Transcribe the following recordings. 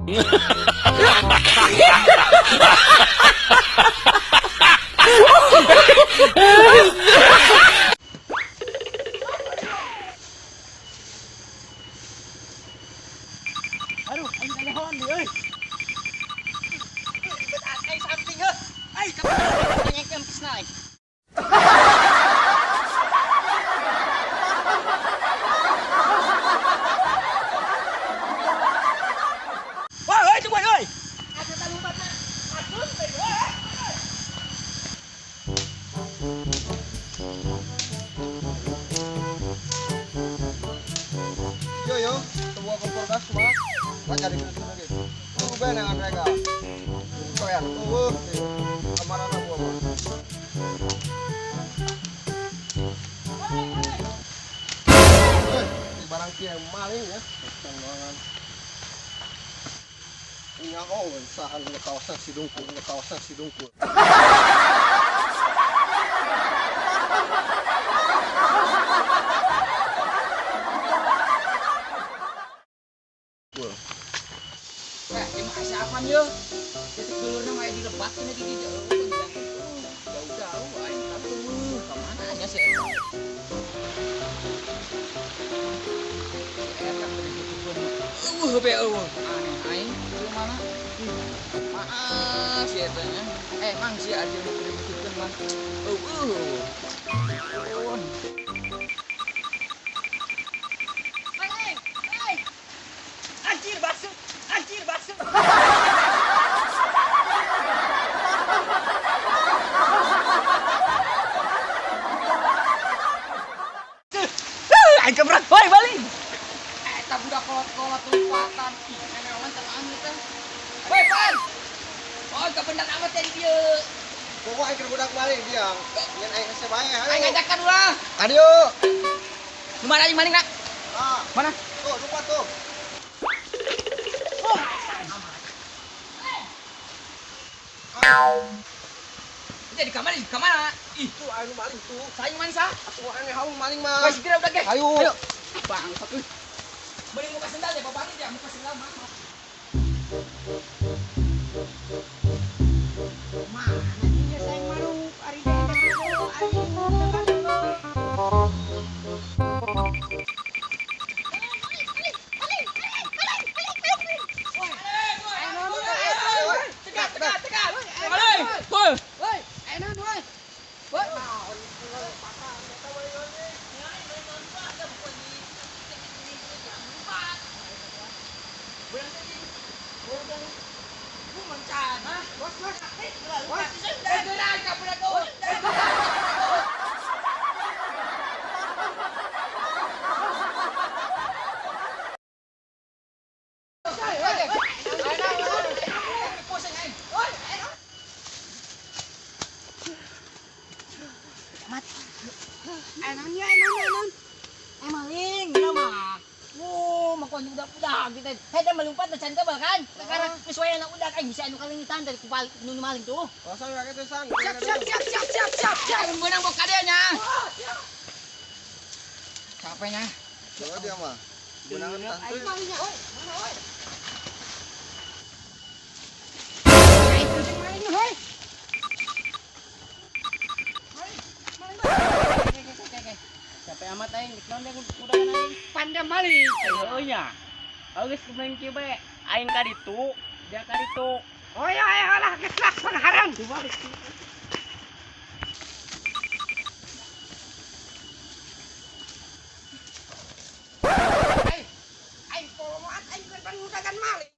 Aduh, aing kanyahoan deui euy. Aing samping heuh. Ai kapan nyengkem pisna aing. Woi, woi, tungguan euy. Asa lumpatna. Asun teh. Yo yo, sebuah kompor gas mah. Cari lagi. Tunggu dengan mereka. Koyan, tunggu. Kemana gua mah? Di barang kia maling ya. Ini aku sahan di kawasan Sidungkul, di kawasan Sidungkul. Yo, titik dulurna mah di lebat cenah di dieu. Jauh-jauh aing atuh. Ka mana nya si eta? Si eta teu ditutukeun. Eueuh be eueuh. Aneh aing teu mana? Maaf si eta nya. Mang si aja nu teu ditutukeun mah. Eueuh. Anjir bakso. Anjir bakso. Aing keberat, woi balik. Eta budak kolot-kolot lompatan. Ih, nenewan tenang teh. Woi, Pan. Oh, kebenar amat ya di dieu. Pokok aing keur budak maling dia. Nyen aing hese bae hayu. Aing ngajakan ulah. Ka dieu. Nu mana aing maling, Nak? Ah. Mana? Tuh, lupa tuh. Oh. Jadi kamar, di kamar. Ih, tuh aing maling tuh. Saing maling sah? Atuh aing haung maling mah. Wes segera udah ge. Ayo. Ayo. Bangsat euy. Beli muka sendal ya, bapak ya, muka sendal mah. Mana dia saing maruk ari ari Dari kupal nu maling tuh. Oh, saya rakyat tuh sang. Siap siap siap siap siap siap siap. Menang bok kadenya. Capeknya. Coba dia mah. Menangan tante. Malingnya, oi. Mana oi? Malingnya, hoi. Maling, maling. Capek amat aing, naon dia kudangan aing. Panda maling. Heueuh nya. Geus kumaha kieu bae. Aing ka ditu, dia ka ditu. Oh ya, ya lah, geus pangharan. Ai, aing polomoan aing keur pangudagan maling.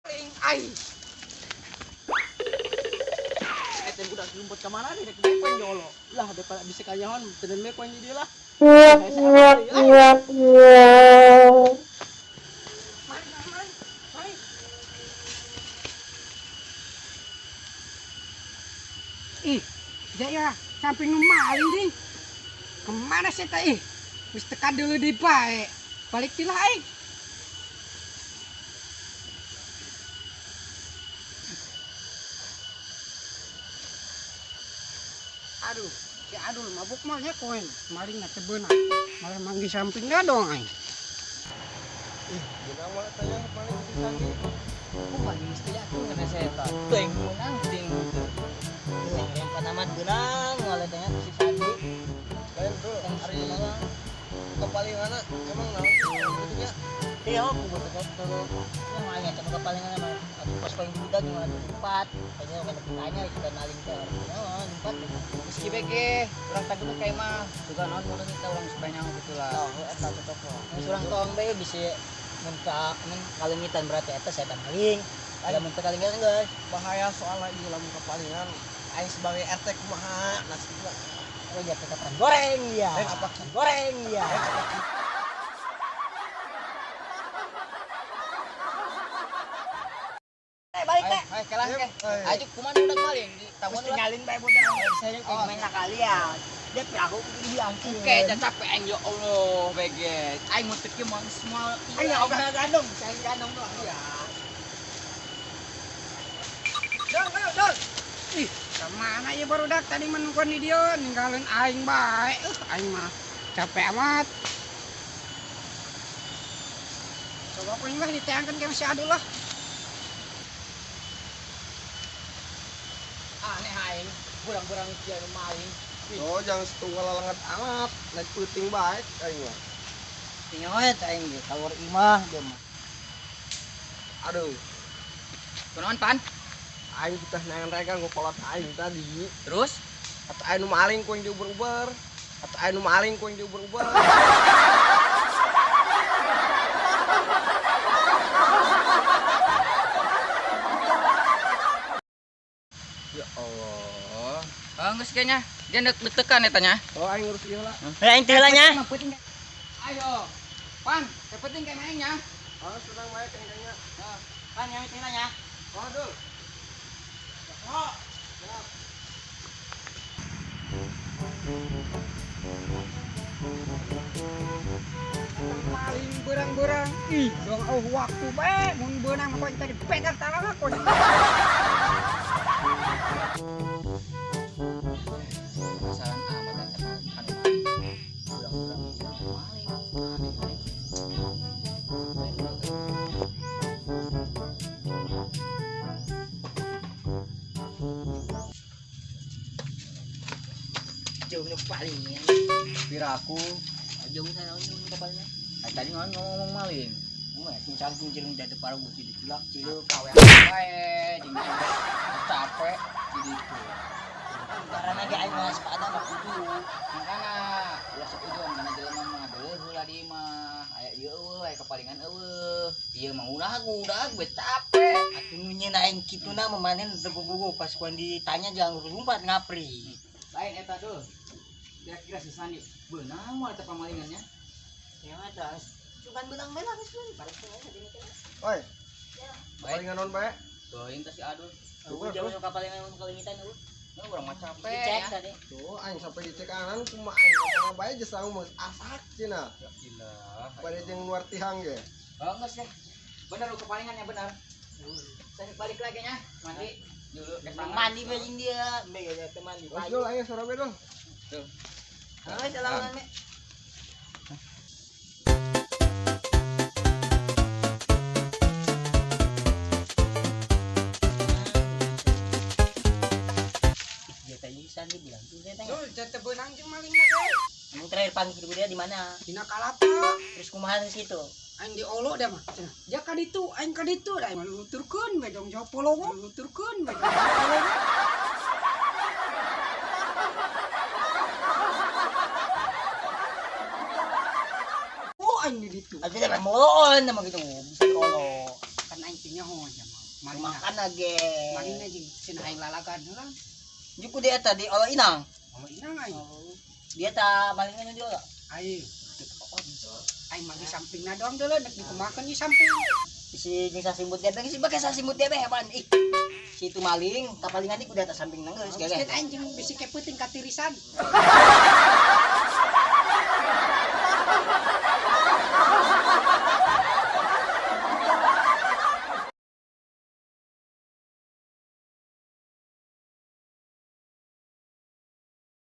Maling aing. Eta budak lumpet ka mana nih rek bae nyolo. Lah daripada bisa kanyahoan teu bae poe di dieu lah. Ih, ya sampai nu maling ding. Kemana sih teh? Ih, wis teka deui deui bae. Balik ti lah aing. Aduh, Si Adul mabuk mah nya koin. Maling na teu beunang. Malah manggih sampingna dong aing. Ih, beunang mah tanya maling si Sandi. Kumaha mesti atuh kana setan. Teuing meunang ting henteu. Yang lempar amat beunang moal tanya si Sandi. Lain tuh hari kepalinganna emang naon sih gitu nya. Iya, aku betul-betul. Yang maling eta kepalingan mah atuh pas paling budak yang empat. Kayaknya kan ditanya sudah maling teh. Oh, empat. Meski bege, urang tadi mah kayak mah juga naon mun kita urang supaya nyaho gitu lah. Oh, eta cocok. Mun surang tong bae bisa mun ka mun kalengitan berarti eta setan maling. Ada mun teu kalengitan geus. Bahaya soalnya ieu lamun kepalingan aing sebagai RT kumaha nasibna. Oh ya ketan goreng ya. Apa goreng ya. Balik teh. Ayo kelah ke. Ayo kumaha udah maling di tamu tinggalin bae budak. Saya main sakalian. Dia perahu kudu diangkut. Oke, jangan capek aing ya Allah, bege. Aing mau teki mau semua. Aing ogah gandong, saya gandong doang ya. Dong, ayo dong. Ih, kemana ya barudak tadi menungguan di dia ninggalin aing bae. Aing mah capek amat. Coba kuing lah diteangkan ke si Adul lah. Aneh aing, burang-burang kieu nu maling. Oh, jangan setunggal lalangat amat, naik peuting bae aing mah. Tinggal we aing ge keluar imah dia mah. Aduh. Kunaon pan? Aing kita neangan regang ngokolot aing tadi. Terus? Atau aing nu maling ku yang diuber-uber. Atau aing nu maling ku yang diuber-uber. Ya Allah. Oh, geus kayaknya. Dia deg-degan eta nya. Oh, aing ngurus ieu lah. Heh, aing teh lah nya. Ayo. Pan, kepenting kayak main nya. Oh, senang bae kayaknya. Pan, yang teh lah nya. Oh, aduh. Oh. Maling berang-berang. Ih, dong oh waktu bae mun beunang mah tadi pegang tangan aku. Penasaran amat eta anu maling. Burang-burang maling. Aneh aing. Jauh nu paling. Piraku Jauh sana nu kapalingan. Ay, tadi ngomong maling. Mah cincang cincang jadi parah gua jadi culak ciluk kawe bae jeung capek jadi itu. Karena ge aing mah sepada mah kudu. Makana ulah seujung kana jelema mah deuleuh heula di imah. Aya ieu eueuh, aya kepalingan eueuh. Ieu mah ulah udah gue capek. Atuh nu nyeun aing kituna mah maneh teu gugup pas kuan ditanya jangan lompat ngapri. Lain eta dul. Kira-kira si Sandi beunang moal eta pamalingannya? Ya mah tah. Cuman beunang bae lah geus we. Bareng teh jadi teh. Oi. Palingan naon bae? Teuing teh si Adul. Eueuh jauh nu kapalingan nu kalengitan eueuh. Nah, urang mah capek Dicek ya. tadi. Tuh, aing sampai dicek kanan kumaha aing kumaha bae geus langsung geus asak cenah. Ya ilah. Bade jeung luar tihang ge. Oh, geus ya. Bener lu kepalingannya bener. Saya balik lagi nya, mandi dulu. Mandi bae jeung dia, embe ge teh mandi. Wes dul aing sore bae dul. Tuh. Ah, salaman me. Dia bilang tuh saya tanya. Dul, jatuh beunang jeung malingna ge. Emang terakhir panggil dia di mana? Dina kalapa. Terus kumaha di situ? Aing diolo dia mah. Cenah. Ja ka ditu, aing ka ditu da aing nuturkeun we dong jauh polongo, nuturkeun we dong jauh polongo. Oh, aing di ditu. Atuh teh moloon mah gitu, bisa diolo. Kan aing teh nyaho nya mah. Malingna. Makan ge. Malingna jeung cenah aing lalagan heula. Juku dia tadi olo inang. Olo inang aing. Dia ta malingna nu diolo. Aing. Aing mah di sampingna doang deuleu nek dikumakeun di samping. Bisi jeung sasimbut dia bisi bake sasimbut dia heban. Ih. Si itu maling, kapalingan ieu kudu atas sampingna geus Geus aing jeung bisi kepeuting katirisan.